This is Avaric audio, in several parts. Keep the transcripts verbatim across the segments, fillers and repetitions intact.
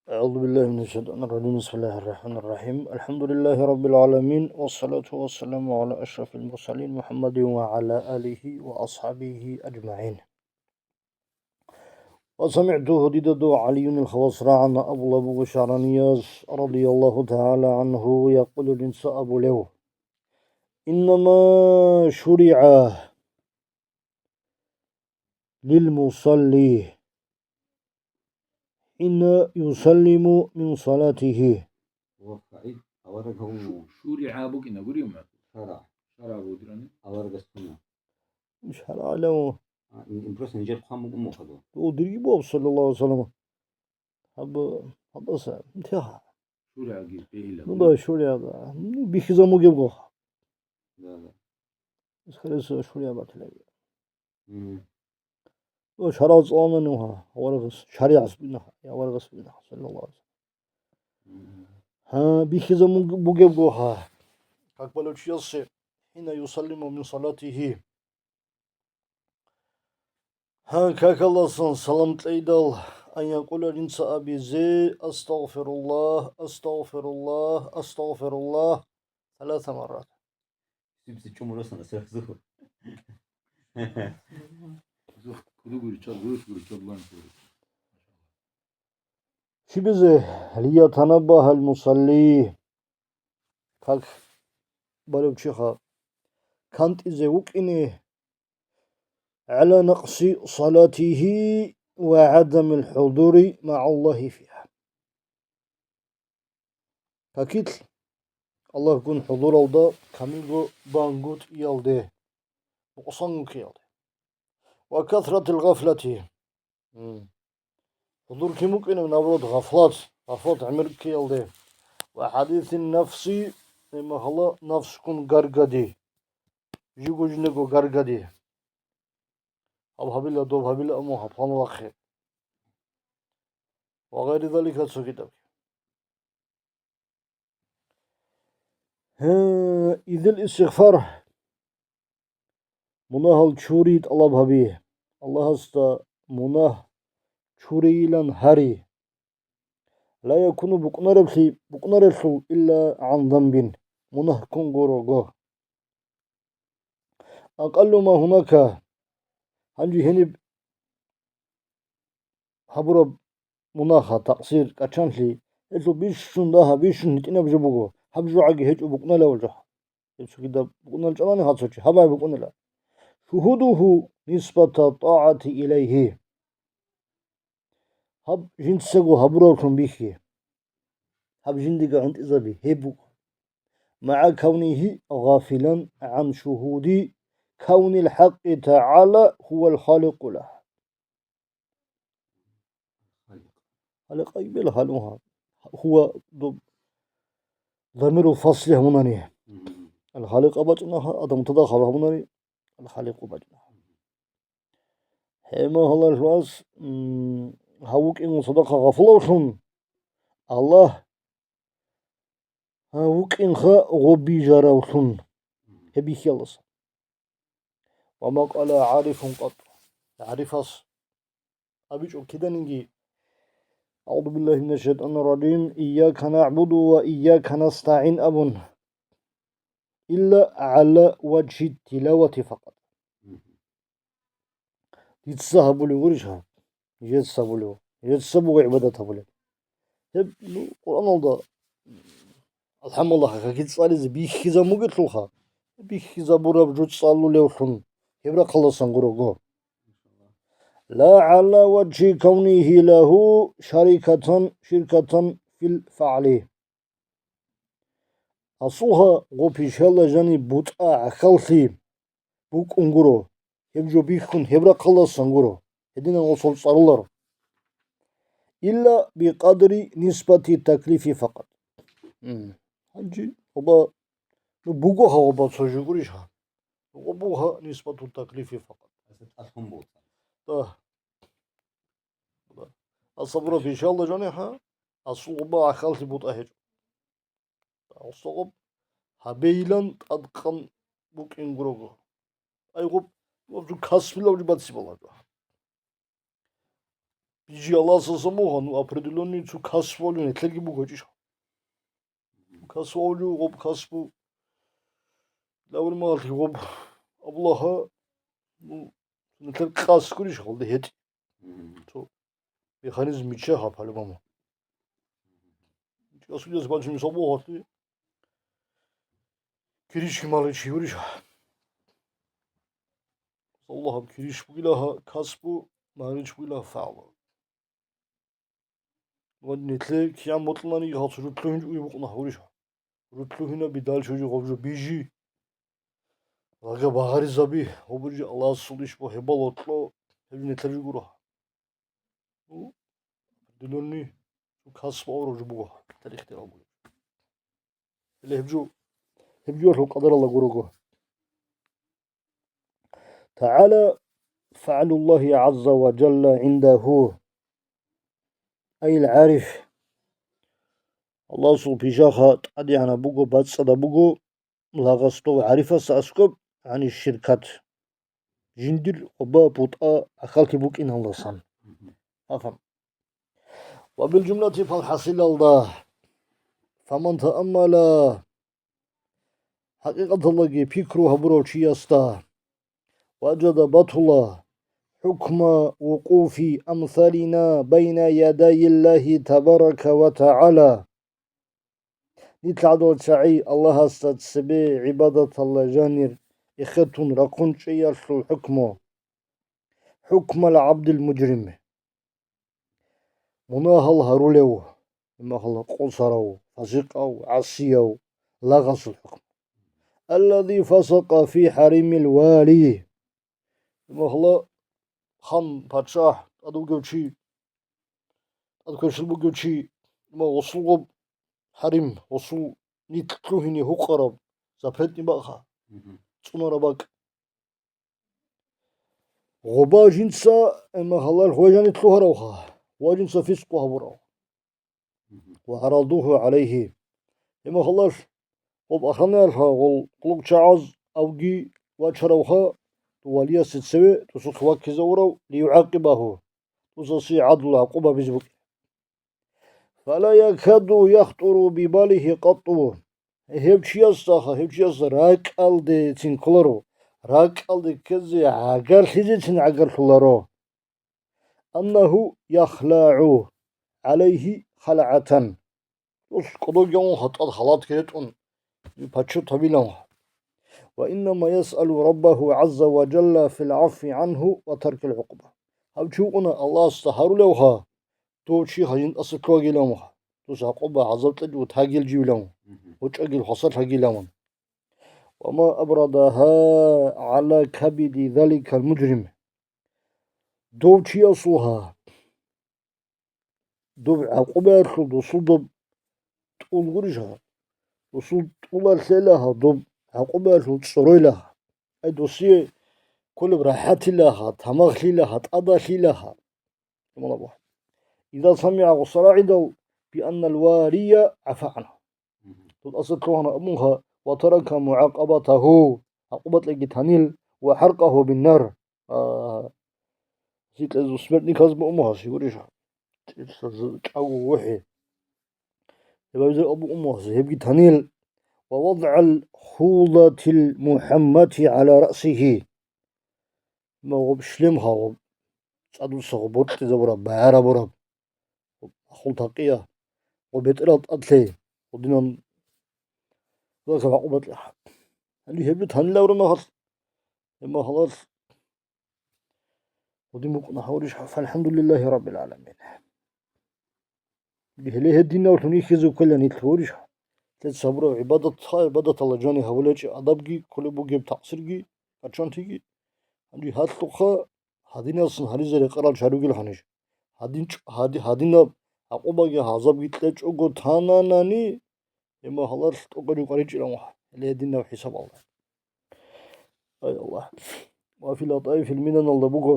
أعوذ بالله من الشيطان الرجيم. بسم الله الرحمن الرحيم. الحمد لله رب العالمين، والصلاة والسلام على أشرف المرسلين محمد وعلى آله وأصحابه أجمعين. وسمعته, дида дов ГӀалиюнил хавас рагӀана абулеб буго шагӀранияз, رضي الله تعالى عنه, يقول, инса абулев: إنما شرع للمصلي حين يسلم من صلاته. Ва фаид авараг гьавун вуго. ШуригӀа букӀина гури, ма? ШаргӀ. ШаргӀ бугони? Аварагас сунна. ШаргӀ гьалав. А, ин, ин просто нижер хъван букӀун мухъадав. Дов дирги боб, саллаллагьу гӀалайгьи ва саллам. Гьаб, гьабаса, тяха. ШуригӀаги бегьила. Ну да, шуригӀа, да. Ну, бихьизабун бугеб гохъ. Да, да. Скорее всего, шуригӀа батилаби. Мгм. Ва шаргӀ цӀаланани гьа, аварагас, шаригӀат бина, аварагас бина, саллаллагьу гӀалайгьи ва саллам. Мгм. Гьа, бихьизабун бугеб гохъ. Как получилось, حين يسلم من صلاته. Гьа, какалдасан салам кьейдал, أن يقول, инса абизе: أستغفر الله، أستغفر الله، أستغفر الله, ثلاث مرات. Сибси чӀумурасан асахъ зуху. Зух кулугури чад, гурус гури чад лан кулугури. Щибизе, ليتنبه المصلي, как балев чиха кантӀизе вукӀине, على نقص صلاته وعدم الحضور مع الله فيها. Какилъ Аллагьгун хӀузуралда камилго бангутӀиялде, нукъсангун ккеялде. وكثرة الغفلة. М. ХӀузур кин букӀинаб, наоборот, гъафлат, гъафлат гӀемер ккеялде. وحديث النفس, гьеб мехалъ нафсгун гаргади, жиго-жинего гаргади. Гьаб гьабила, доб гьабила, амма гьаб гьанвахъе. وغير ذلك, цогидабги. Гье, إذ الاستغفار, мунагьал чури тӀалаб гьаби, Аллагьасда мунагь чурийилан гьари. لا يكون, букӀунареблъи, букӀунарелъул, إلا عن ذنب, мунагь ккун гурого. أقل ما هناك, гьанже гьениб гьабураб мунагь, такъсир, кӀачанлъи, гьелъул бищун дагьаб, бищун гьитӀинаб жо буго, гьаб жогӀаги гьечӀо букӀунелавул жо. Гьеб цогидаб букӀунел чӀалани гьацо чи, гьабай букӀунела. شهوده نسبة الطاعة إليه. Гьаб жинцаго гьабуравлъун бихьи. Гьаб жиндиго гӀунтӀизаби, гьеб буго. مع كونه غافلا عن شهود كون الحق تعالى هو الخالق له. Халикъ. Халикъ айбел халуха. Гьува доб замирул фасли гьабунани. Мгм. Ал-Халикъ абачӀунаха, адамтада хал гьабунани, Ал-Халикъ абачӀунаха. Гьема гьалалъуас, м, гьав вукӀин цадахъа гъафулавлъун, Аллагь гьав вукӀинха гъобижаравлъун. Гьеб бихьиялдаса. وما قال عارف قط. ГӀарифас абичӀо киданиги: أعوذ بالله من الشيطان الرجيم، إياك نعبد وإياك نستعين абун, إلا على وجه التلاوة فقط. Дица гьабулев гурищ гьаб? Нижеца гьабулев. Нижеца буго гӀибадат гьабулеб. Гьеб, ну, Къуръаналда, алхӀамдулиллагь, какил цӀализе бихьизабун бугелъулха, бихьизабураб жо цӀалулевлъун, гьеб рахъалдасан гурого. لا على وجه كونه له شريكة، شركة في الفعل. Асулха гъо пишала жани бутӀа гӀахьаллъи букӀун гуро, гьеб жо бихьун гьеб рахъалдасан гуро, гьединан гъосул цӀалуларо. إلا بقدر نسبة التكليف فقط. М. Гьанже оба, ну, буго гьав оба цо жо гурищ гьа? Оба буго гьа نسبة التكليف فقط. Да. Асабура пишала жанихӀа, асул гъуба гӀахьаллъи бутӀа гьечӀо. Асул гъуб гьабейилан тӀадкъан букӀин гурого. Ай гъуб, гъуб жо касбилав жо бацибала жо. бижи Аллагьасдасан буго, ну, определённый цо касбугьалин гьелъелги буго гьечӀищ. Касбугьалин гъоб касбу, лаврмалъи гъоб абулагьа, ну, гьелъел къас гурищ гьалда гьетӀ. Мгм. Цо механизм бичча гьаб, по-любому. Чиясулияс бачун мисал бугьалъи, кирищ малищ гьурищ. Аллагьаб кирищ бугила гьа касбу, малищ бугила гьа фагӀлу. Ва нилъе киян бокьунаниги гьал цо жо лъугьинчӀо уй букӀуна гьурищ. Жо лъугьинаби дал чӀужу гъоб жо бижи. Лага багъаризаби, гъоб жо Аллагьасул иш бо гьебал гьоркьо, гьеб жо нилъер жо гуро. Ну, определённый касбу авараг жо буго, тарих дерал буго. Гьеле гьеб жо, гьеб жоялъул къадаралда гурого. تعالى فعل الله عز وجل عنده، أي العارف. Аллагьасул пишаха тӀадегӀанаб буго, бацӀцӀадаб буго, лагъас дов гӀарифас аскӀоб, гӀани ширкат. Жиндир къоба-бутӀа ахалки букӀиналдасан. Мгм. Афан. وبالجملة, палхӀасилалда, فمن تأمل, хӀакъикъаталдаги пикру гьабурав чиясда, وجد, батула, حكم وقوف أمثالنا بين يدي الله تبارك وتعالى. Нилъ гӀадал чагӀи Аллагьасда цебе гӀибадаталда жанир эхетун рахъун чӀеялъул хӀукму. حكم العبد المجرم. Мунагьал гьарулев, имахъала къосарав, фасикъав, гӀасияв, лагъасул хӀукму. الذي فسق في حرم الوالي. Имахъала хан, пачагь, тӀад вугев чи, тӀад кверщел бугев чи, имахъ гъосул гъоб хӀарим, гъосул нилъ лъугьине гьукъараб, запретный бакӀ, мгм, цӀунараб бакӀ. Гъоба жинца, имахъалал, гъой жаниб лъугьаравха, ва жинца фискъу гьабурав. وعرضوه عليه. Имахъалал, гъоб охранаялъха гъол къуллукъчагӀаз авги вачаравха, валиясе цеве досухъе ваккизавурав, ليعاقبه, досасе гӀадлу гӀакъуба бизе букӀин. فلا يكاد يخطر بباله قط. Гьев чиясдаха, гьев чиясда ракӀалдецин кколаро, ракӀалде ккезе гӀагарлъизецин гӀагарлъуларо. أنه يخلع عليه خلعة. Дос кӀодоги гьатӀад халат гьетӀун, паччо табилан. وإنما يسأل ربه عز وجل في العفو عنه وترك العقوبة. Гьав чи вукӀуна Аллагьасда гьарулевха, дов чи гьанин тӀаса лъугьагилан, дос гӀакъуба гӀазаб кьечӀого тагил живилан, мгм, гъочӀагил хвасарлъагилан. وما أبردها على كبد ذلك المجرم. Дов чиясулха, доб гӀакъубаялъул досул доб тӀул гурищ гьаб. Досул тӀулалъе лагьа, доб гӀакъубаялъул цӀорой лагьа. Ай, досие кколеб рахӀатилаха, тамагълъилаха, тӀадалъилаха. Амма إذا سمع, гъосда рагӀидал, بأن الوالي عفا عنه. Дол асад лъугьана абунха, وترك معاقبته, гӀакъубатӀлъиги танил, وحرقه بالنار. А, сикьазул смертниказ бу умугьаси гурищ. ЧӀагу вухӀи. Гьеб абизе абу умугьаси, гьебги танил. ووضع الخوذة المحماة على رأسه. Ма гъоб шлем гьагъоб, цӀадуса гъоб бокьизабураб, багӀарабураб. Ахул такъия, гъоб бетӀерал тӀад лъей, гъодинан гъакъубатӀлъи. Гьанже гьеб танилавра махалъ, гьеб махалалъ гъодин букӀуна гьавриш, فالحمد لله رب العالمين. Гьеле гьединавлъун ихьизе кколан гьелъ гьорищ? Лъец гьабураб гӀибадат, гьа гӀибадаталда жани гьабулечӀи адабги, кколеб бугеб такъсирги, паччантиги. Гьанже гьалъухъа гьадинасан гьаризе рекъарал чагӀи ругел гьаниж. Гьадин чӀ-, гьади-, гьадинаб гӀакъубаги гьазабги кьечӀого тананани, гьеб махалалъ тӀокӀаб жо къваричӀилан вугьа, гьеле гьединаб хӀисабалда. Ай Аллагь. وفي اللطائف, минаналда буго.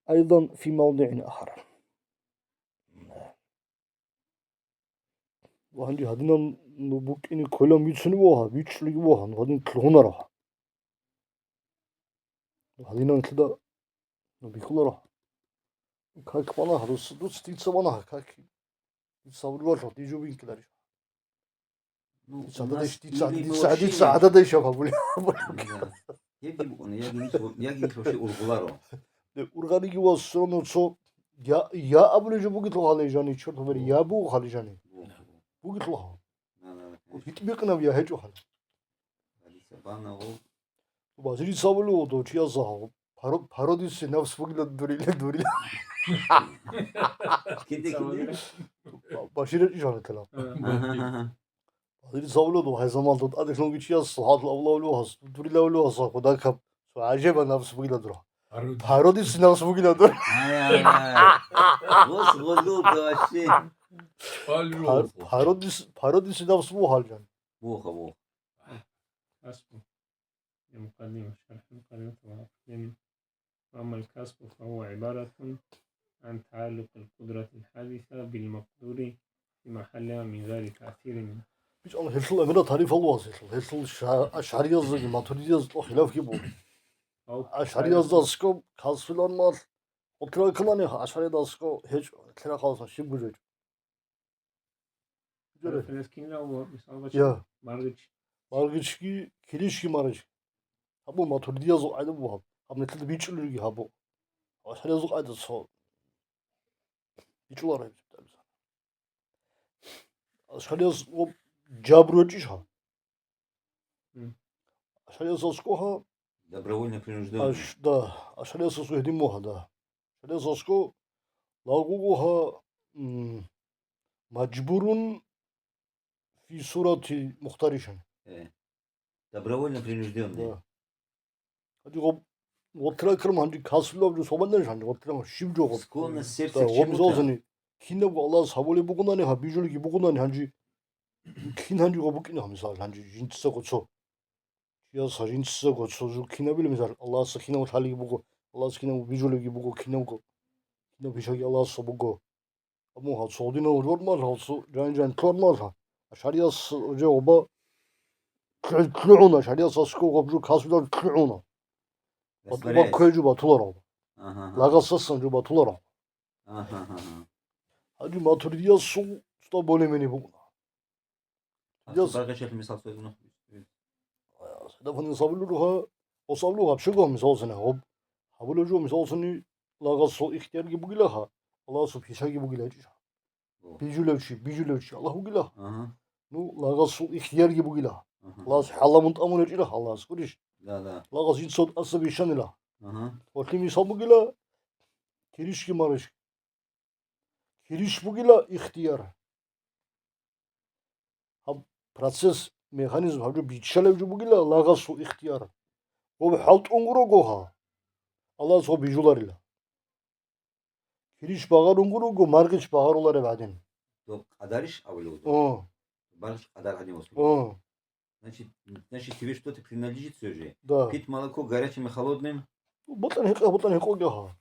أيضا في موضع آخر. Ва гьанже гьадинан ну букӀине кколан бицунеб вугьа, бичӀчӀулеб вугьа, ну гьадин лъугьунарав. Гьадинан лъида ну бихьуларо. Как вана, рус-, дуц дица вана, как? Дица валлахи, дижу винкиларищ. Ну, у Дица нас гьададеш, дица, или мы дица, вообще дица не гьададеш абули. Да. Гьебги букӀуна, ягинилъ, ягинилъ вообще ургъуларо. Э, ургъаниги ва всё равно цо, я, я абулеб жо бугелъул гьале жани, чорт хабар, Во. Я буго гьале жани. Во, во. Бугелъул гьал. На, на, на, конечно. ГьитӀбикъинаб я гьечӀо гьале. Гьадиса банагъо. Базирица абулев дов чияс гьав. Паро-, пародиси нафс бугила дурила, дурила. Киде, киде? Ба-, Башир ячӀи жанатала. Ага, ага. Базирица абулев дов, гьай заман дов тӀаде лъунги чияс гьал авлавлу гьас, дурила авлу гьас, худакаб. Цо гӀажаба нафс бугила дура. Пародиси нафс бугила дура. Ай, ай, ай. Гъос гъоллу вообще. Пар-, пародис-, пародиси нафс бугьал жан. Буха, буха. Аспу. المقدمة، شرح المقدمة والأقدمة. وأما الكسب فهو عبارة عن تعلق القدرة الحادثة بالمقدور في محلها من غير تأثير منه. БичӀала гьелъул амира тариф алваз гьелъул. Гьелъул ша-, ашгьарияздаги матуридиязда хилафги буго. أو Ашгьариязда аскӀоб касбилан мал, гъотлъила кканани ашгьариязда аскӀо гьечӀо, лъира халасан щиб гужечӀо. Журе. Гьелъ кинлъи абула, мисалга, Я. Маргъич. Маргъичги, киришги маргъич. Гьабу матуридиязул къайда буго гьаб. Гьаб метлида бичӀчӀулелги гьабу. Ашгьариязул къайда цо. БичӀчӀуларо гьеб. Ашгьарияс гъоб жабру гьечӀищ гьаб? М. Ашгьарияс аскӀо гьаб. Добровольно принуждённо. Аш-, да, ашгьарияс аскӀо гьедин мугьа, да. Ашгьарияс аскӀо лагъугъу гьаб, м, мажбурун фи сурати мухтаришан. Э. Добровольно принуждённый. Да. Гьанже гъоб-, гъотлъила ккараб гьанже касбилаб жо свободный жанже гъотлъила щиб жо гъоб. Склонность сердца Да, к гъоб чему-то. Мисалзани, кинабго Аллагьас гьабулеб бугунани, гьаб бижулебги бугунани гьанже, кин гьанже гъоб букӀина, мисал, гьанже жинцаго цо. Чияс жинцаго цо жо кинабила, мисал, Аллагьасда кинабго лъалебги буго, Аллагьас кинабго бижулебги буго, кинабго, кинаб пишаги Аллагьасда буго. Амма гьал цо гьудинал гьормал, гьал цо жан-жан лъормал, ашгьарияс жо гъоба лъу-, лъугӀуна, ашгьарияс аскӀо гъоб жо касбилан лъугӀуна. Бат-, Растворяется. Бакквей жо батуларо. Ага, ага. Лагъасасан жо батуларо. Ага, ага, ага. Гьанже матуридиясул цо более-менее букӀуна. А Яс- цо баргъичалъ мисал цойгуна. Садафани сабулуха, осаллу гьаб щуго мисалсани гьаб. Гьабулев жо мисалсани лагъасул ихтиярги бугилаха, Аллагьасул пишаги бугила гьечӀищ. О. Бижулев чи, бижулев чи Аллагь вугила. Ага. Ну, лагъасул ихтиярги бугила. Ага. Аллагьас хӀаламун тӀамун гьечӀила, Аллагьас гурищ. Да, да. Лагъас жинцад аса бищанила. Ага. Гьалъи мисал бугила, киришги мариш. Кириш бугила ихтияр. Гьаб процесс, механизм гьаб жо биччалев жо бугила лагъасул ихтияр. Гъоб хӀалтӀун гурого гьа, Аллагьас гъоб бижуларила. Кириш багъарун гурого, маргъич багъарулареб гӀадин. Доб къадарищ абулев доб? О. Маргъич къадар гӀадин васулев. О. Значит, значит, тебе что-то принадлежит всё же. Да. Пить молоко горячим и холодным? Ну, бутӀан гьекъа, бутӀан гьекъоги гьа.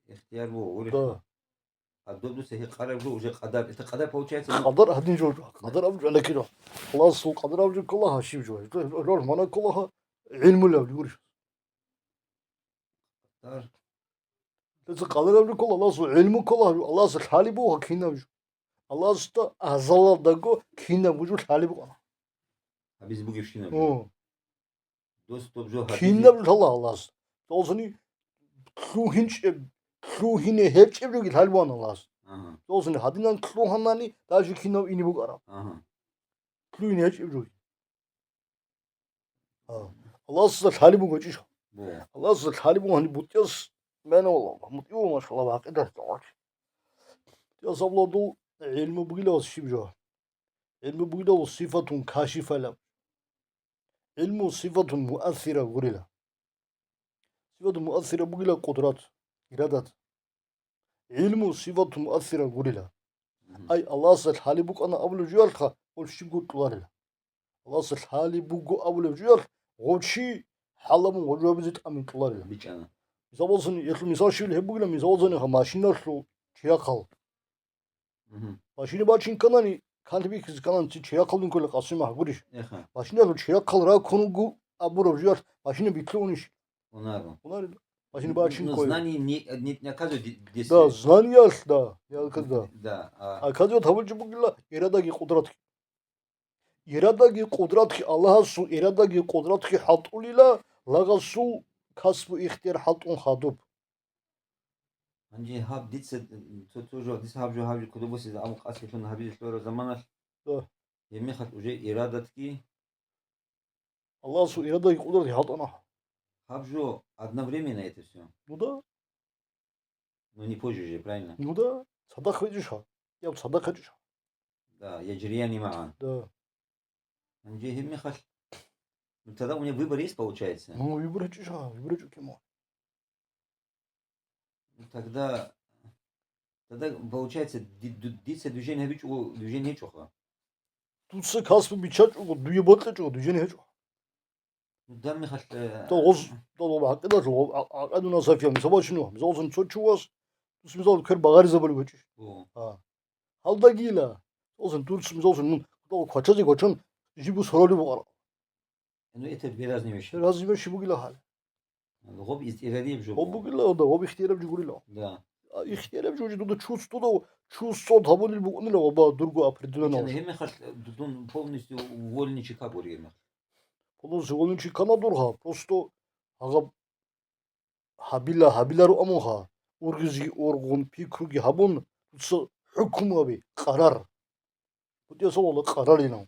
Ихтияр буго, гури. Да. А додуса гьекъараб жо уже къадар. Это къадар получается, ну, Къадар гьадин жо, къадар абу жо гьанаккиро. Аллагьасул къадар абу жо ккола гьа, щиб жо. Рор мана ккола гьа, гӀилму лев, гури. Къадар. Леца къадар абу жо ккола, Аллагьасул гӀилму ккола, Аллагьас лъалеб буго гьа кинаб жо. Аллагьасда азалалдаго кинабго жо лъалеб букӀана. Гьабизе бугебщинаб жо. О. Дос доб жо гьабизе. Кинаб жо лъала Аллагьас. Долсани лъугьинчӀеб, лъугьине гьечӀеб жоги лъалеб бугӀан Аллагьас. Ага. Долсани гьадинан лъугьанани даже кинав ине букӀараб. Ага. Лъугьине гьечӀеб жоги. А, Аллагьасда лъалеб буго чӀищ? Бу. Аллагьасда лъалеб буго гьаниб бутӀияс, мена вала, мутӀигӀу, машалла, гӀакъидалъ тӀагӀач. БутӀияс абуладул гӀилму бугилавас щиб жо? ГӀилму бугилавул сифатун кашифалаб. ГӀилму сифатун муассира гурила. Сифатун муассира бугила къудрат, ирадат. ГӀилму сифату муассира гурила. Мгм. Ай, Аллагьасда лъалеб букӀана абулеб жоялъха, гъов щибго кьоларила. Аллагьасда лъалеб буго абулеб жоялъ, гъов чи хӀаламун гъов жо гьабизе тӀамин кьоларила. БичӀчӀана. Мисал босани, гьелъул мисал щибил гьеб бугила, мисал босани, ха, машиналъул чирахъал. Мгм. Машина бачин кканани, канлъи бихьизе кканани, чи чирахъалдин ккола къасим гьагурищ? Эха. Машиналъул чирахъал ракун вуго абураб жоялъ машина битлъунищ? Унаро. Унарила. Бачине бачинкой. Но знание не, не, не оказывает де-, действия. Да, знаниялъ, да, я как, да. Да, а. Оказывает гьабулчи бугила ирадаги къудратги. Ирадаги къудратги, Аллагьасул ирадаги къудратги хӀалтӀулила, лагъасул касбу ихтияр хӀалтӀун хадуб. Гьанже гьаб дица, цо, цо жо, дица гьаб жо, гьаб жо кодобосизе аму къасилъун гьабизе лъугьараб заманалъ, Да. Гьебмехалъ уже ирадатги Аллагьасул ирадаги къудратги хӀалтӀана. Гьаб жо одновременно это всё. Ну да. Ну, не позже же, правильно? Ну да. Цадахъ гьечӀищ гьаб? Я цадахъ гьечӀищ гьаб? Да, я жирияни магӀан. Да. Гьанже гьебмехалъ, ну, тогда у меня выбор есть, получается? Ну, выбор гьечӀищ гьаб? Выбор гьечӀо кин мун. Ну, тогда, тогда, получается, ди-, ду-, дица движение гьабичӀого, движение гьечӀоха. Дуца касбу биччачӀого, дуе бокьичӀого, движение гьечӀо. Ну, данмехалъ, э, Дол гъоз-, дол гъоб гӀакъидалъул, гъоб гӀа-, гӀакъидуна сафиял, мисал бачине, мисаллъун цо чувас, дус мисал квер багъаризабулеб гьечӀищ. О. А. Гьалдагила, мисаллъун дуц, мисаллъун мун, дол квачазе квачан, жиб ус гьоролеб букӀараб. Ну, это две разные вещи. Разные вещи бугила гьал. Гъоб ихтияраб жо Гъоб бугила, да, гъоб ихтияраб жо гурила. Да. А, ихтияраб жо дуда чус, дуда чус цо гьабулел букӀунила гъоба дурго определённо. Гьебмехалъ дун полностью вольный чи кагури гьебмехалъ. Полностью вольный чи кана дургьа, просто гьагъаб гьабила, гьабиларо амунха, ургъизги ургъун, пикруги гьабун, дуца хӀукму гьаби, къарар. БутӀиясул Аллагь къарарилан.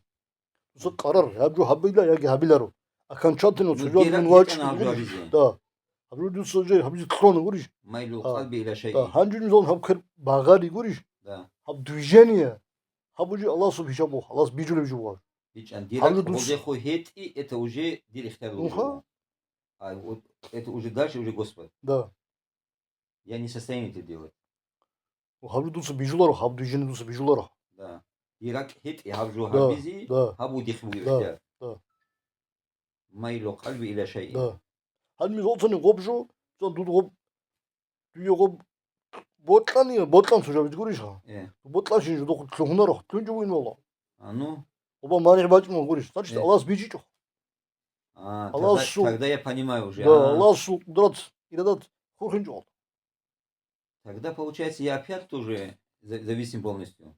Дуца къарар, гьаб жо гьабила яги гьабиларо. Окончательно Ну, цо жо дирак мун вачӀ гьечӀана гьаб жо гурищ. Гьабизе. Да. Гьаб жо дуца же гьабизе кьона гурищ. Майлу А, къалби иля да, шайин. Гьанжин зон гьаб квер багъари гурищ. Да. Гьаб движение. Гьаб уже Аллагьасул хӀисаб буго, Аллагьас бижулеб жо буго. ГьечӀан, дирак Гьаб жо дуца. Гьолдехо гьетӀи, это уже дир ихтияр Уха. А вот это уже дальше уже Господь. Да. Я не в состоянии это делать. Гьаб жо дуца бижуларо, гьаб движение дуца бижуларо. Да. Дирак гьетӀи гьаб жо Да, гьабизе, да. Гьаб удихъ бугеб Да, ихтияр. Да. Майлу къалби иля шайин. Да. Гьаниб мисалцани гъоб жо, мисал, дуд гъоб, дуе гъоб бокьани, бокьан цо жо гьабизе гурищ гьа? Э. Бокьанщин жо духъ лъугьунаро, лъунчӀо бугин вала. А ну. Оба манигӀ бачӀун гурищ. Значит, Э. Аллагьас бижичӀо. А, тогда, Аллагьасул тогда я понимаю уже. Да, А. Аллагьасул къудрат, ирадат хурхинчӀо. Тогда, получается, я опять тоже за-, зависим полностью.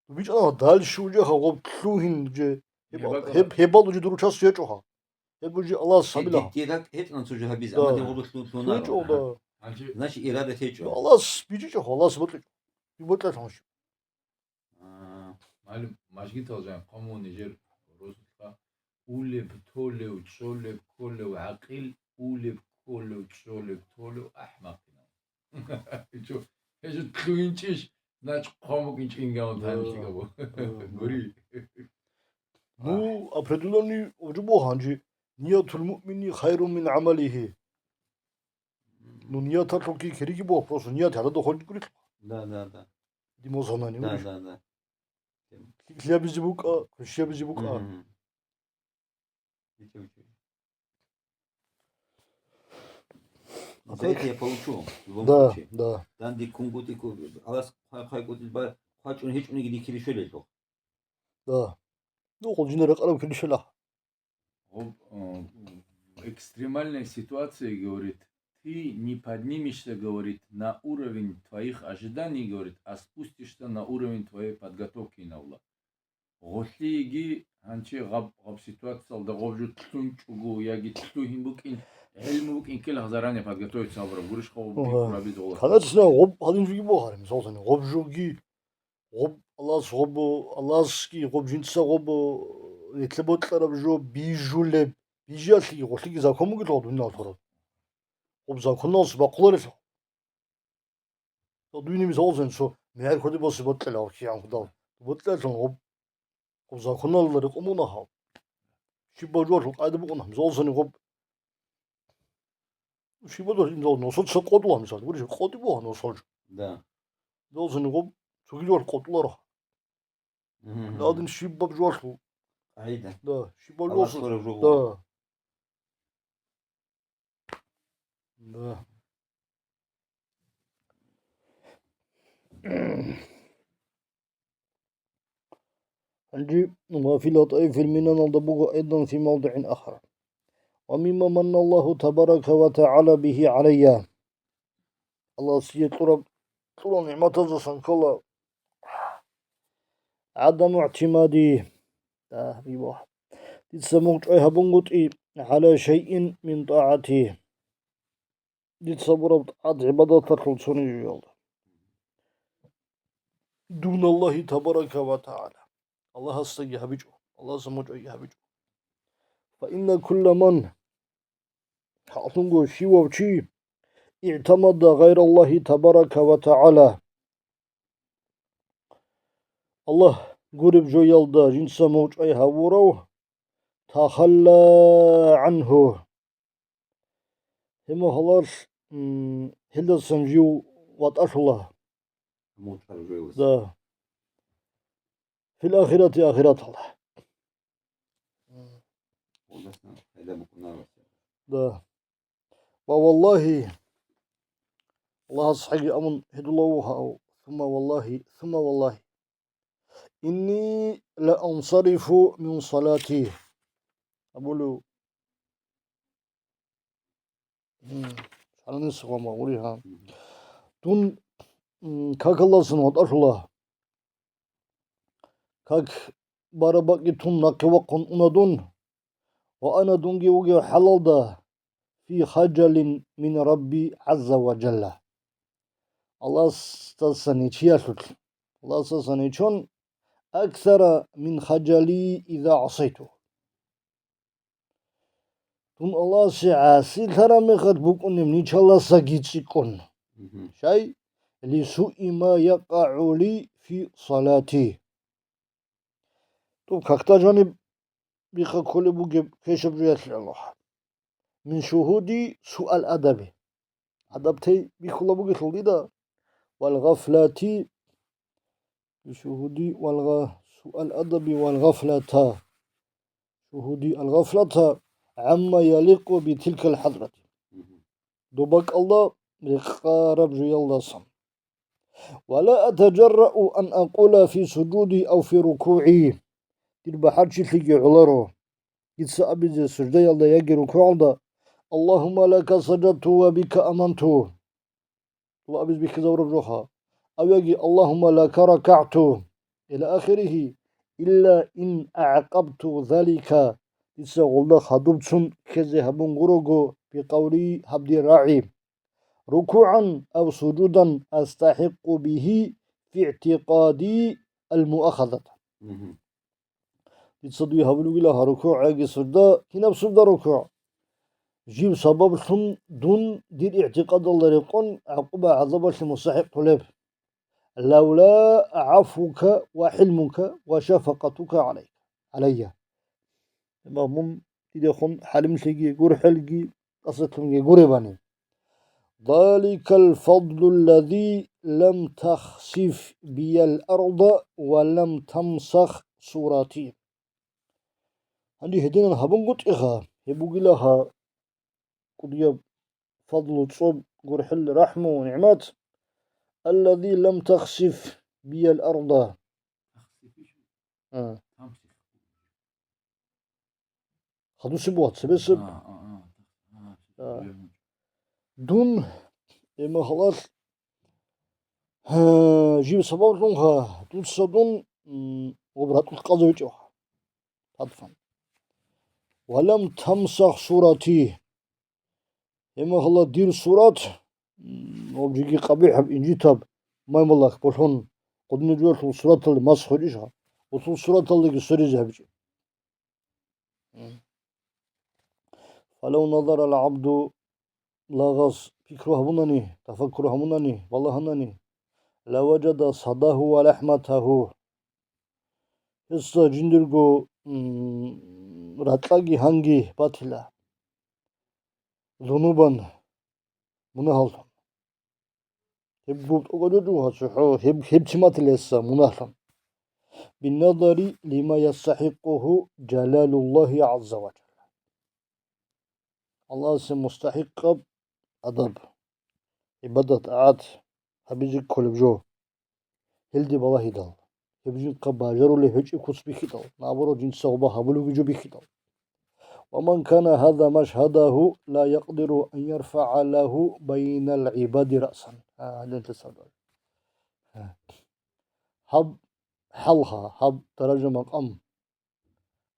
БичӀана дальше уже гьаб гъоб лъугьин же, гьеб-, Гьеб бакӀала. Гьеб, гьебал уже дур час гьечӀо гьаб. Гьеб уже Аллагьас Гьеб гьабила. Ди-, дирак гьечӀо цо жо гьабизе, Да. Амма дин гъорлъ лъун-, лъунаро. ЛъунчӀо, да. Значит, ирада гьечӀо. Аллагьас бижичӀо, Аллагьас бокьичӀо. Бокьа лъугьунщи. А. Малим, мажгитал жан, къавму нижер росулъа, улеб, толев, чӀолеб, кколев гӀакъил, улеб, кколев, чӀолеб, толев, ахӀмакъинав. Ичо, гьечо лъугьинчӀищ, нач хъван букӀинчӀин гаван Да. Танилъи габо. Да, да. Гури. Ну, определённый уже буго гьанже, ниятул муъмини хайрун мин гӀамалихи. Ну, нияталъулги кириги буго, просто ният гьададухъ гьоркьулъ. Да, да, да. Димоз гьанани Да, гурищ. Да, да. Лъабизе букӀа, хвешабизе букӀа. Мгм. За это я получу, в любом Да, случае. Да. Данде кунгутӀи ку-, алас хъвай-, хъвайкӀутӀи ба-, хъвачӀун гьечӀониги дихьили щвелелъул. Да. Ну, хъул жинда ракъараб килищала. Гъоб, э, экстремальная ситуация, говорит, ты не поднимешься, говорит, на уровень твоих ожиданий, говорит, а спустишься на уровень твоей подготовки, инавла. Гъолъиги гьанчи гъаб, гъаб ситуациялда гъоб жо лъунчӀого яги лъугьин букӀин, гӀилму букӀин ккела заранее подготовиться гьабураб гурищ гъоб Ага. Пикру гьабизе гъолъ. Хадацна гъоб гьадин жоги богьарам, мисалзани, гъоб жоги, гъоб Аллагьас гъоб, Аллагьасги гъоб жинца гъоб, нилъе бокьараб жо бижулеб, бижиялъеги гъолъиги закон бугелъул дуниялалъ гьораб. Гъоб законалъ бахъуларелъул. Дуйни мисалзан цо мегӀер кодиб босе бокьила, кигӀан худал. Бокьилалъун гъоб, гъоб законалда рекъон бугьа. Щиб бажуалъул къайда букӀуна, мисалзани гъоб. Щиб бажуалъ, мисал, носоца къотӀула, мисал, гурищ, къотӀи бугьа носолъ. Да. Мисалзани гъоб, цогидал къотӀуларо. Мгм. Ладин щибаб жолъу. КъагӀида. Да, щибаб Аллагь жолъу. Хвараб жо Да. Буго. Да. Гьанже ва фи латаифил минаналда буго айдан фи мавдигӀин ахар. ومما من الله تبارك وتعالى به علي. Аллагьас дие кьураб, кьурал нигӀматаздасан ккола عدم اعتمادي, дица мугъчӀвай гьабунгутӀи, على شيء من طاعتي, дица гьабураб тӀагӀат-гӀибадаталъул цониги жоялда, دون الله تبارك وتعالى, Аллагьасдаги гьабичӀо, Аллагьасда мугъчӀвайги гьабичӀо. فإن كل من, гьалъунго щивав чи, اعتمد غير الله تبارك وتعالى, Аллагь гуреб жоялда жинца мугъчӀвай гьавурав, تخلى عنه, гьеб мехалъ, м, гьелдасан жив ватӀалъула. МугъчӀвай жоялдаса. Да. في الآخرة, ахираталда. Гьелдасан пайда букӀунаро. Да. Ва валлагьи, Аллагьас хӀаги абун гьедулав вугьав, ثم والله, ثم والله, إني لأنصرف من صلاتي. Абулев. М, шарнис гъома гъури, гьа. Дун, м, какалдасан ватӀалъула. Как бараб бакӀги тун нахъе вахъун уна дун, ва ана дунги вугев хӀалалда, في خجل من ربي عز وجل. Аллагьасдасан нечиялъулъ, Аллагьасдасан нечон, أكثر من خجلي إذا عصيته. Дун Аллагьасе гӀасилъараб мехалъ букӀунеб нечалдасаги цӀикӀкӀун. Мгм. Щай? لسوء ما يقع لي في صلاتي. Доб какда жаниб бихъа кколеб бугеб квешаб жоялъе Аллагь. من شهود سوء الأدب. Адаб тей бихьулеб бугелъул дида, والغفلة, شهود والغ-, سوء الأدب والغفلة. شهود الغفلة عما يليق بتلك الحضرة. Доб бакӀалда рекъараб жоялдасан. ولا أتجرأ أن أقول في سجودي أو في ركوعي. Дир бахӀарчилъиги гӀоларо дица абизе суждаялда яги рукугӀалда: اللهم لك سجدت وبك آمنت. Ва абиз бихьизабураб жоха. Ав яги: اللهم لك ركعت إلى آخره، إلا إن أعقبت ذلك, дица гъолда хадубцун ккезе гьабун гурого, بقولي, гьаб дир рагӀи: ركوعا أو سجودا أستحق به في اعتقادي المؤاخذة. Мгм. Дица дуе гьабулеб бугила гьа рукугӀ яги сужда, кинаб сужда, рукугӀ? Жиб сабаблъун дун дир игӀтикъадалда рекъон гӀакъуба-гӀазабалъе мустахӀикълъулеб. لولا عفوك وحلمك وشفقتك علي, علي. Амма мун дидехун хӀалимлъиги, гурхӀелги, тӀасалъунги гуребани. ذلك الفضل الذي لم تخسف بي الأرض ولم تمسخ صورتي. Гьанже гьединан гьабунгутӀиха, гьеб бугила гьа кӀудияб фадлу, цӀоб, гурхӀел, рахӀму, нигӀмат. الذي لم تخسف بي الأرض. А. Хадусеб бугьа цебесеб. А, а, а. А. Дун, гьеб мехалъ, гьа, жиб сабаблъунха дуца дун, м, гъоб ратӀулъ къазавичӀев. Татфан. ولم تمسخ صورتي. Гьеб мехалъ дир сурат, м, гьаб жеги къабихӀаб, инжитаб, маймалакь болъун, гъудинаб жоялъул сураталде масх гьечӀищха? Гъусул сураталдаги сверизе гьабичӀеб. М. فلو نظر العبد, лагъас пикру гьабунани, тафаккур гьабунани, балагьанани, لوجد صداه ولحمته. Гьесда жиндирго, м, ракьаги гьанги батила. Зунубан, мунагьаллъун. Гьеб гьеб тӀокӀаб жо гьа цохӀо, гьеб, гьеб чи батила гьесда мунагьлъун. بالنظر لما يستحقه جلال الله عز وجل. Аллагьасе мустахӀикъаб адаб, гӀибадат, тӀагӀат гьабизе кколеб жо. Гьелде балагьидал, гьеб жинхъа бажарулеб гьечӀеб куц бихьидал, наоборот, жинца гъоба гьабулебги жо бихьидал. ومن كان هذا مشهده لا يقدر أن يرفع له بين العباد رأسا. А, гьале лъицалда. А. Гьаб хӀалха, гьаб даража-макъам,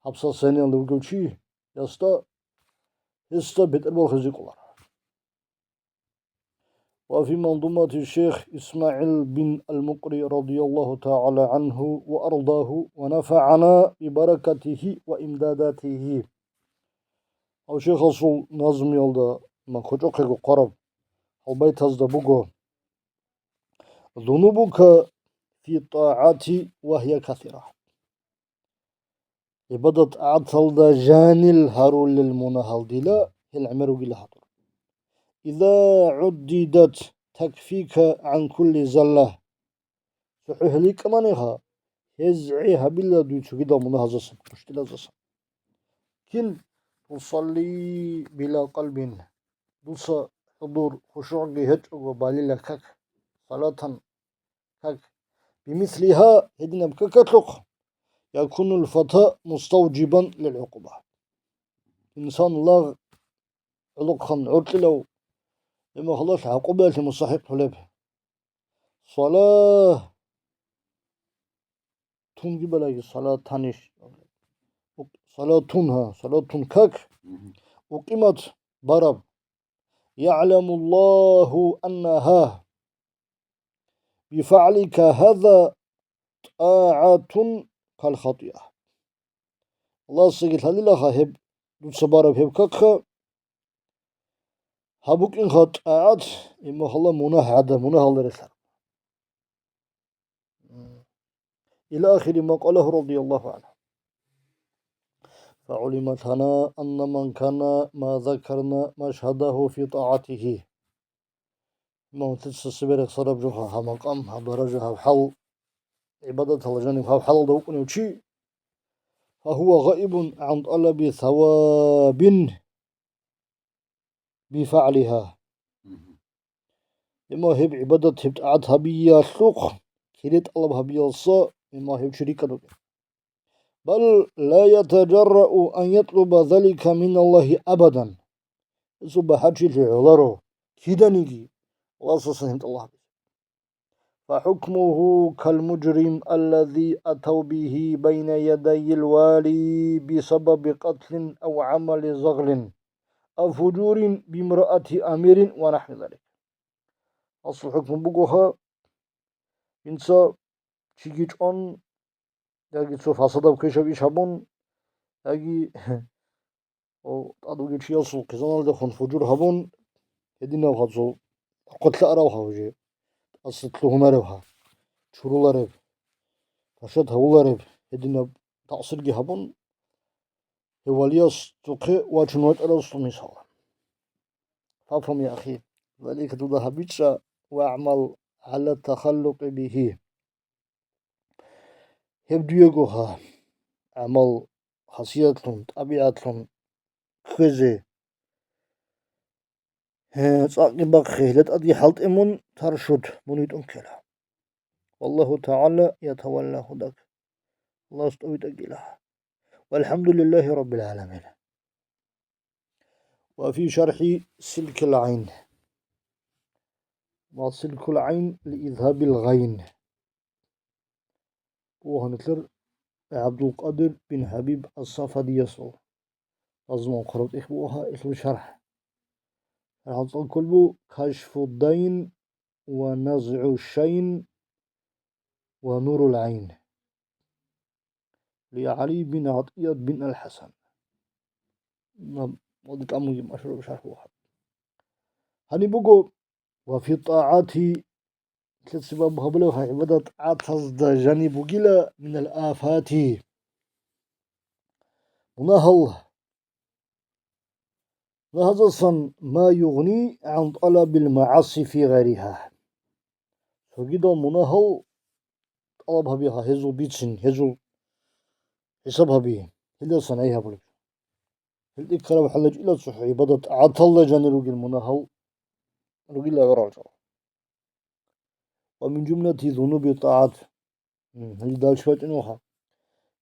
гьаб состояниялда вугев чи, ясда, гьесда бетӀербал хизе кӀоларо. وفي منظومة الشيخ إسماعيل بن المقري رضي الله تعالى عنه وأرضاه ونفعنا ببركته وإمداداته. Гьав шейхасул назмуялда, ма, кочӀохъего хъвараб гьал байтазда буго: ذنوبك في الطاعة وهي كثيرة. ГӀибадат-тӀагӀаталда жанил гьарулел мунагьал дила, гьел гӀемер ругила гьадур. إذا عددت تكفيك عن كل زلة. ЦохӀо гьел йикӀананиха, гьез гӀи гьабила дуе цогидал мунагьаздасан, кӀущтӀилаздасан. Кин تصلي بلا قلب. Дуца хӀудур, хушугӀги гьечӀого балила как, салатан как. بمثلها, гьединаб какалъухъ, يكون الفتى مستوجبا للعقوبة. Инсан лагъ гӀолохъан гӀоркьилав, гьеб мехалъ гӀакъубаялъе мустахӀикълъулеб. Салатун гибалаги, салатанищ? Салатун, гьа, салатун как. Мгм. أقيمت бараб. يعلم الله أنها بفعلك هذا طاعة كالخطيئة. Аллагьасдаги лъалилаха гьеб дуца бараб гьеб какха, гьаб букӀинха тӀагӀат, имахалла мунагь гӀадаб, мунагьалда релълъараб. إلى آخر ما قاله رضي الله عنه. فعلم لنا أن من كان ما ذكرنا مشهده في طاعته. Имам Тиццасибе рехсараб жоха гьаб макъам, гьаб даража, гьаб хӀал, гӀибадаталда жаниб гьаб хӀалалда вукӀунев чи, فهو غائب عن طلب ثواب بفعلها. Мгм. Имма гьеб гӀибадат, гьеб тӀагӀат гьабиялъухъ, кире тӀалаб гьабиялса имма гьев чи рикӀкӀад вукӀин. بل لا يتجرأ أن يطلب ذلك من الله أبدا. Гьесул бахӀарчилъи гӀоларо киданиги Аллагьасдасан гьеб тӀалаб гьабизе. فحكمه كالمجرم الذي أتوا به بين يدي الوالي بسبب قتل أو عمل زغل أو فجور بامرأة أمير ونحو ذلك. Гьесул хӀукму буго гьа, инца чиги чӀван, яги цо фасадаб квешаб иш гьабун, яги тӀад вугев чиясул хъизаналдехун фужур гьабун, гьединаб гьазул хъулъа арав гьав же, тӀаса лъугьунарев гьа, чурулареб, ташат гьавулареб, гьединаб такъсирги гьабун, гьев валиясухъе вачун ватӀарасул мисал. فافهم يا أخي, ذلك дуда гьабичӀчӀа, واعمل على التخلق به. Гьеб дуего гьа, гӀамал, хасиятлъун, тӀабигӀатлъун кквезе. Гье, цӀакъги бахъе, гьелда тӀадги хӀалтӀе мун, таршут, мун витӀун ккела. والله تعالى يتولى هداك. Аллагьас тӀовитӀагила. والحمد لله رب العالمين. وفي شرح سلك العين. وسلك العين لإذهاب الغين. Буго гьанилъер ГӀабдулкъадир бин ХӀабиб ас-Сафадиясул назмун хъарав тӀехь буго гьа, гьелъул шархӀ. ШархӀалда цӀалкколеб буго كشف الدين ونزع الشين ونور العين لعلي بن عطية بن الحسن. Ва, ва тӀамунги машгьураб шархӀ буго гьаб. Гьаниб буго وفي الطاعة, лъицабаб гьабулев гьа гӀибадат-тӀагӀатазда жаниб бугила من الآفات, мунагьал, мунагьаздасан ما يغني عن طلب المعاصي في غيرها. Цогидал мунагьал тӀалаб гьабиха, гьезул бицин, гьезул хӀисаб гьаби, гьелдасан гӀей гьабулеб. Гьел тӀиккараб хӀалачӀила цохӀо гӀибадат-тӀагӀаталда жанир ругел мунагьал ругила гӀорал жо. ومن جملة ذنوب الطاعات. М, гьел далчи бачӀунеха.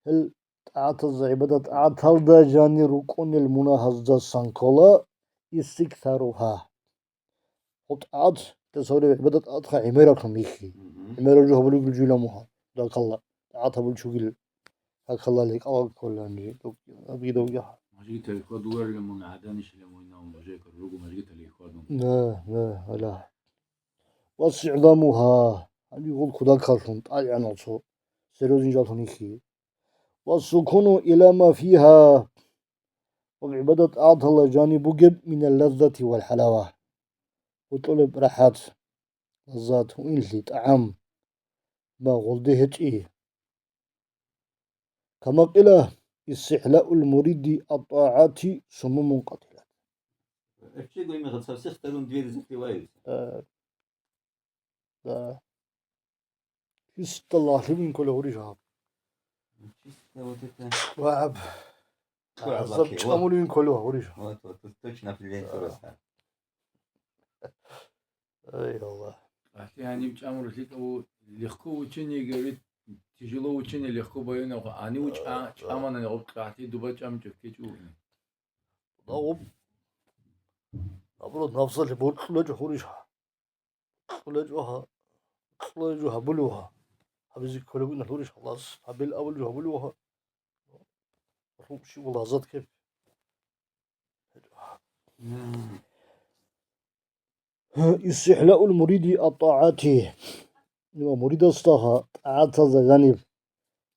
Гьел тӀагӀатазда, гӀибадат-тӀагӀаталда жанир рукӀунел мунагьаздасан ккола истиксаругьа. Гьеб тӀагӀат, гьеб гӀибадат-тӀагӀатха гӀемералъун йихьи. Мгм. ГӀемерал жо гьабулеб жуйила мугьа. Даккалла, тӀагӀат гьабулев чугил, какалали кӀалал кколанри, доб-, абги добги гьа. Мажгитали хьвадуларила мун гӀаданищила муйнав мужайкар руго мажгитали хьвадун. На, на, ала. ВастигӀзамугьа, гьаниб гъул кудакаллъун, тӀадегӀанал цо серьёзный жаллъун йихьи. Вассукуну иля ма фигьа, ва гӀибадат-тӀагӀаталда жаниб бугеб минал лаззати вал хӀалава, гьоркьоб рахӀат, лаззат, гьуинлъи, тӀагӀам, ва гъолде гьечӀи. Кама къила, истихӀлаул муриди ат-тӀагӀати сумумун къатилат. Эпчего имеха цавсех дарун двери закрываются. Э, Да. Чисто лагълъи бин кколев гьурищ гьаб? Чисто вот это. Ва гьаб. Кура гӀазаб лакки, чӀамулев бин кколев гьурищ гьаб? Вот, вот, вот, точно определение просто. Ай, Аллагь. Ахи гьаниб чӀамулев лъикӀав, легко учение, говорит, тяжело учение, легко боённого. Они уч-, а, чӀаманани гъуб къахӀлъи дуба чӀамчӀев ккечӀо. Да, гъуб. Наоборот, нафсалъе боркьулечӀо гьурищ гьаб? Кьолеб жо гьа-, кьолеб жо гьабулев гьа. Гьабизе кколеб бугин гьурищ халас. Гьабил абулеб жо гьабулев гьа. Руб щиб лаззат кеп. Мм. Истихлаул муриди ат-тагӀати. Ва муридасда гьа тӀагӀатазда жаниб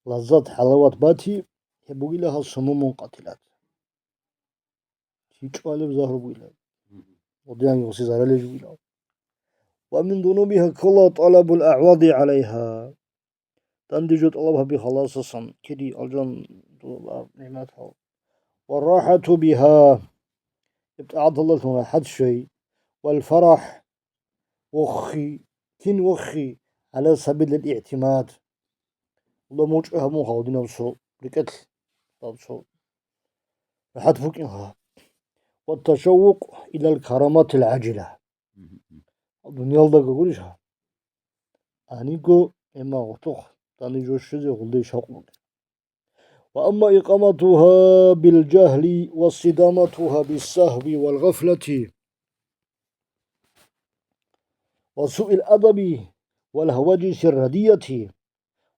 лаззат, хӀалават бати, гьеб бугила гьа сумумун къатилат. Чи чӀвалеб загьру бугилан. Гъудиянги гъуси заралел жугилан. Ва мин зунубиха ккола тӀалабул агӀвади гӀалайха. Данде жо тӀалаб гьаби халасасан, кири алжан дула нигӀматал. Ва рахӀату биха. Иб тӀагӀаталдалъун рахӀат щвей. Вал фарахӀ. Вохи. Кин вохи? ГӀала сабилил игӀтимад. Ла мучӀи гьабун гьавдинаб цо рекӀелъ, даб цо рахӀат букӀин гьа. Ва ташаввукъ илал караматил гӀажила. Мгм. Дуниялдаго гурищ гьа? Гьаниго, эмма гъутухъ, дани жо щвезе гъулде шавкъ бугеб. Ва амма икъаматуха бил жагьли ва сидаматуха бис сагьви вал гъафлати ва суил адаби вал гьаважиси радияти.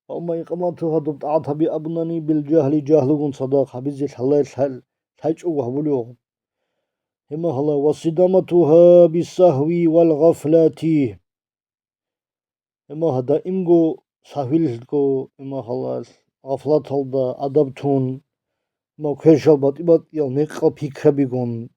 Ва амма икъаматуха, доб тӀагӀат гьаби абунани, бил жагьли, жагьлугун цадахъ гьабизе лъалай-, лъай-, лъайчӀого гьабулев. Гьемагьала, ва сидаматуха бис сагьви вал гъафлати. Гьемагьа даимго сагьвилго, гьемагьала гъафлаталда адаб тун, ма квешал батӀи-батӀиял мекъал пикрабигун.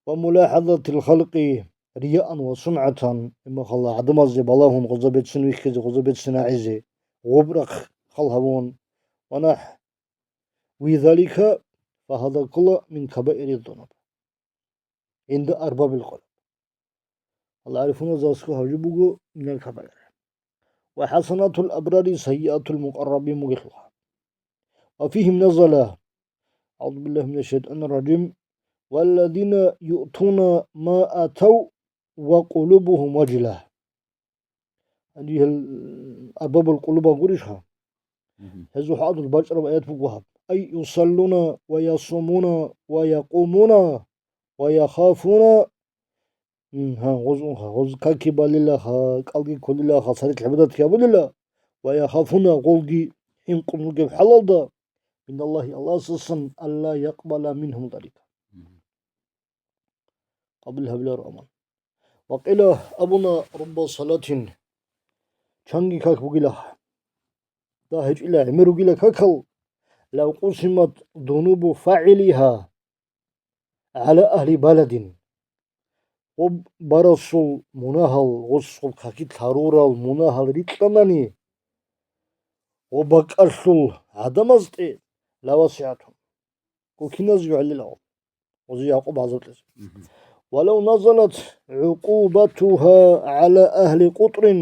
Ва мулахӀазатил халкъи рияан ва сумгӀатан, имахалла гӀадамазде балагьун гъоза бецин вихьизе, гъоза бецин рагӀизе, гъубрахъ хал гьавун, ва нахӀви залика, фагьаза ккола мин кабаири зунуб. ГӀинда арбабил къулуб. Аллагь гӀарифуназда аскӀов гьаб жо буго минал кабаир. Ва хӀасанатул абрари сайиатул мукъаррабин бугелъулха. Ва фигьим назала, аузу биллагьи минаш шайтанир ражим, валлазина юътуна ма атав ва къулубугьум важила. Гьанже гьел арбабул къулубал гурищха? Мгм. Гьезул хӀакъалъулъ бачӀараб аят буго гьаб: ай юсаллуна ва ясумуна ва якъумуна ва яхафуна. М, гьа, гъоз унха, гъоз каки балилаха, кӀалги кколилаха, цадахъ гӀибадатги гьабулила, ва яхафуна, гъолги хӀинкъун ругеб хӀалалда, миналлагьи, Аллагьасдасан, алла якъбала мингьум залика. Мгм. Къабул гьабиларо аман. Ва къила абуна рубба салатин, чанги как бугилаха. Да гьечӀила гӀемер ругила какал, лав къусимат зунубу фагӀилиха гӀала агьли баладин. Гъоб барасул мунагьал, гъосул какилъ гьарурал мунагьал рикьанани, гъоб бакӀалъул гӀадамазде лавасигӀатун. Гъо киназго гӀелила гъоб. Гъози гӀакъуба гӀазаб кьезе. Мгм. Валав назалат гӀукъубатуха гӀала агьли къутӀрин.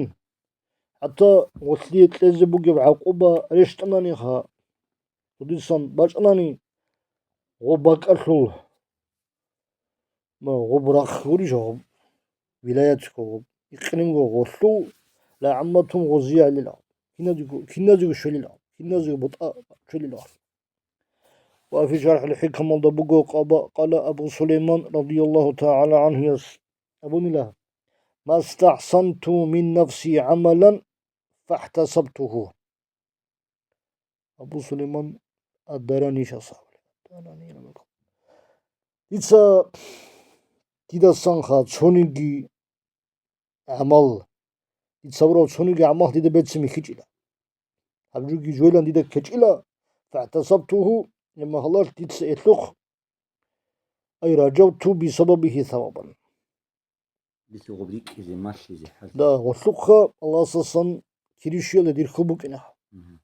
ХӀатта гъолъие кьезе бугеб гӀакъуба рещтӀананиха, гъодисан бачӀанани, гъоб бакӀалъул, ма, гъоб рахъ гурищ гъоб, вилаятго гъоб, икълимго гъолъул, лагӀамматум гъозиялила, киназего, киназего щвелила, киназего бутӀа щвелила. Ва фи шархӀил хӀикамалда буго, къаба-, къала Абу Сулейман радияллагьу тагӀала гӀанхуяс абунила: «Мастахсанту мин нафси гӀамалан фахтасабтугьу». Абу Сулейман ад-Даранияс абулеб. Дица дидасанха цониги гӀамал, дица гьабураб цониги гӀамал дида берцин бихьичӀила. Гьаб жоги жойилан дида ккечӀила, фахтасабтугьу, гьеб мехалъ дица гьелъухъ, ай ражавту бисабабигьи савабан. Дица гъоб рикӀкӀизе, малъизе, хӀалтӀизе. Да, гъолъухъа Аллагьасдасан кири щвеялде дир хьул букӀина. Мгм.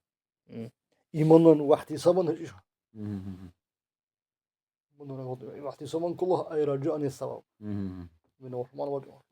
М. Иманан вахӀтисабан гьечӀищ. Мгм. Иманан вахӀтисабан ккола, ай ражаани саваб. Мгм. Мин рахӀман вачӀа.